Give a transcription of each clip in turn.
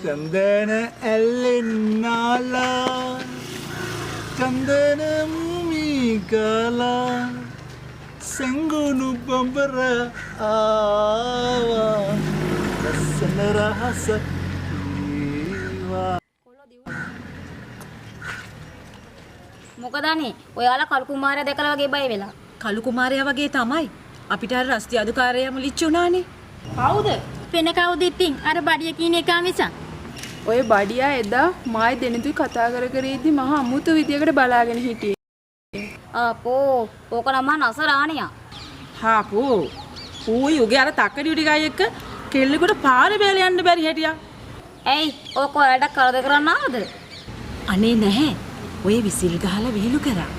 චන්දන ඇල්ලෙන් නාලා චන්දන මුමි ගාලා සැඟුණු බඹර ආවා ලස්සන රහසක් කීවා. මොකද අනේ ඔයාලා කළු කුමාරයා දැකලා වගේ බය වෙලා. කළු කුමාරයා වගේ තමයි. අපිට අර රස්තියාදුකාරයා මුලිච්ච වුණානේ. කවුද? වෙන කවුද ඉතින් අර බඩිය කියන එකා මිසක්. ඔය බඩියා එදා මායි දෙනිතුයි කතා කර කර ඉද්දි මහා අමුතු විදියකට බලාගෙන හිටියේ. අපෝ ඕක නම් මහා නසරාණියා. හාපෝ. ඌයි උගේ අර තක්කඩි ටිකයි එක්ක කෙල්ලෙකුට පාරේ බැලලා යන්න බැරි හැටියා. ඇයි ඕක ඔයාලට කරදර කරන්න ආවද? අනේ නැහැ. ඔය විසිල් ගහලා විහිළු කරා.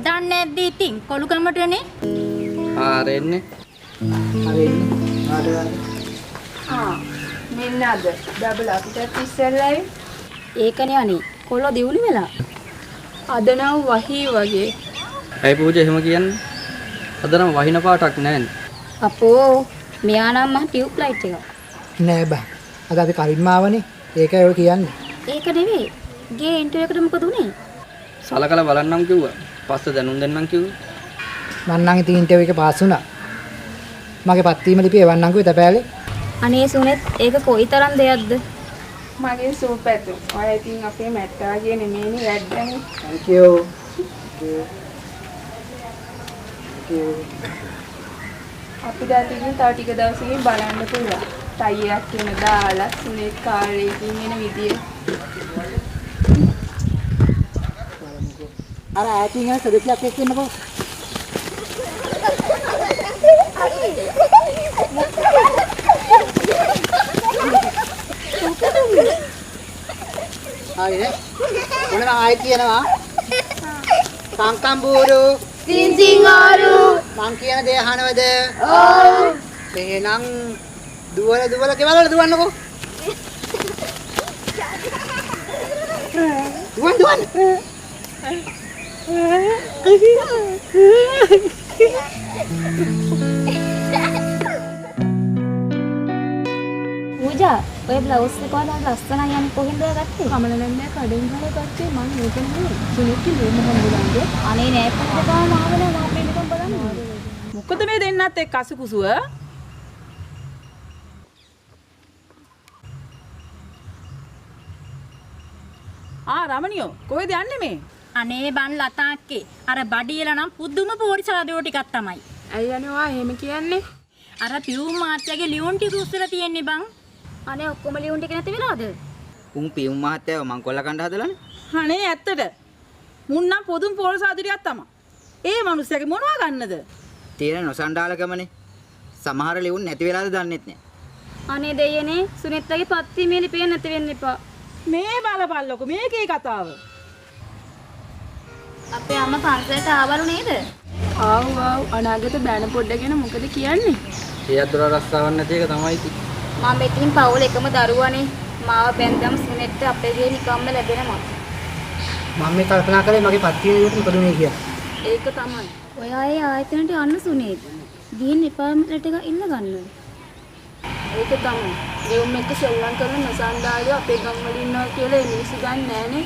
දන්නේ නැද්ද ඉතින් කොළුකමටනේ? ආ අර එන්නේ. අර එන්නේ. ආට ගන්න. ආ මෙන්න අද ඩබල් අපිටත් ඉස්සෙල්ලයි. ඒකනේ අනේ කොල්ලෝ දියුණු වෙලා. අද නම් වහී වගේ. ඇයි පූජා එහෙම කියන්නේ? අද නම් වහින පාටක් නෑනේ. අපෝ මෙයා නම් මහා ටියුබ් ලයිට් එකක්. නෑ බං. අද අපි කලින්ම ආවනේ. ඒකයි ඔය කියන්නේ. ඒක නෙවෙයි. ගේ ඉන්ටර්විව් එකට මොකද උනේ? සලකලා බලන්නම් කිව්වා. පස්සේ දැනුම් දෙන්නම් කිව්වා. මං නම් ඉතින් ඉන්ටර්විව් එක පාස් වුණා. මගේ පත්වීම ලිපිය එවන්නම් කිව්වේ තැපෑලේ. අනේ සුනෙත් ඒක කොයිතරම් දෙයක්ද? මගේ සූපැතු. ඔයා ඉතින් අපේ මැට්ටා වගේ නෙමෙයිනේ වැඩ්ඩනේ. Thank you. Thank you. අපිට ඉතින් තව ටික දවසකින් බලන්න පුළුවන්. ටයි එකක් එහෙම දාලා සුනෙත් කාර් එකකින් එන විදිය. අර ඈතින් යන සදසියක් එක්ක ඉන්නකෝ. හරිනේ. මොන මං ආයෙත් කියනවා. කංකම්බూరు සිංසිං ඕරු මං කියන දේ අහනවද? ඔව්. එහෙනම් දුවල දුවල ගෙවල් වල දුවන්නකෝ. දුවන්න දුවන්න. පූජා ඔය බ්ලවුස් එක වඩා ලස්සනයි යන්නේ කොහෙන්ද ඔයා ගත්තේ? කමල නෑ කඩෙන් ගහලා ගත්තේ මං ඒක නෙමෙයි. සුනෙත්ගේ ලේම හම්බුනාද? අනේ නෑ පූජා තාම ආව නෑ මම එන්නකම් බලන්න. මොකද මේ දෙන්නත් එක්ක අසුකුසුව? ආ රමණියෝ කොහෙද යන්නේ මේ? අනේ බන් ලතාක්කේ අර බඩියලා නම් පුදුම පොරිසාදයෝ ටිකක් තමයි. ඇයි අනේ ඔයා එහෙම කියන්නේ? අර පියුම් මාත්‍යාගේ ලියුම් ටික උස්සලා තියෙන්නේ බං. අනේ ඔක්කොම ලියුම් ටික නැති වෙලාද? උන් පියුම් මහත්තයාව මං කොල්ල කණ්ඩ හදලානේ. අනේ ඇත්තට. මුන් නම් පොදුම් පොරිසාදු ටිකක් තමයි. ඒ මනුස්සයාගේ මොනවා ගන්නද? තියෙන නොසන්ඩාලකමනේ. සමහර ලියුම් නැති වෙලාද දන්නෙත් නෑ. අනේ දෙයියනේ සුනෙත්තගේ පත්වීමේ ලිපිය නැති වෙන්න එපා. මේ බලපල්ලකෝ මේකේ කතාව. අපේ අම්මා පන්සලට ආවලු නේද? ආව් ආව් අනාගත බෑන පොඩ්ඩ ගැන මොකද කියන්නේ? ඒ අද්දර රස්සාවක් නැති එක තමයි ඉතින්. මම ඉතින් පවුල එකම දරුවානේ. මාව බැන්දම සුනෙත්ට අපේ ගේ නිකම්ම ලැබෙනවා. මම මේ කල්පනා කරේ මගේ පත්වීම ලිපියට මොකද උනේ කියලා. ඒක තමයි. ඔයා ඒ ආයතනයට යන්න සුනේත්. ගිහින් එපාර්ට්මන්ට් එක ඉන්න ගන්න. ඒක තමයි. ගෙවුම් එක්ක සෙල්ලම් කරන නොසන්ඩාලියෝ අපේ ගම් වල ඉන්නවා කියලා ඒ මිනිස්සු දන්නේ නෑනේ.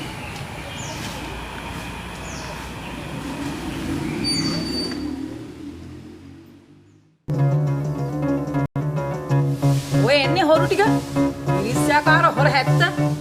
ඔය එන්නේ හොරු ටික. මිනිස්සාකාර හොර 70.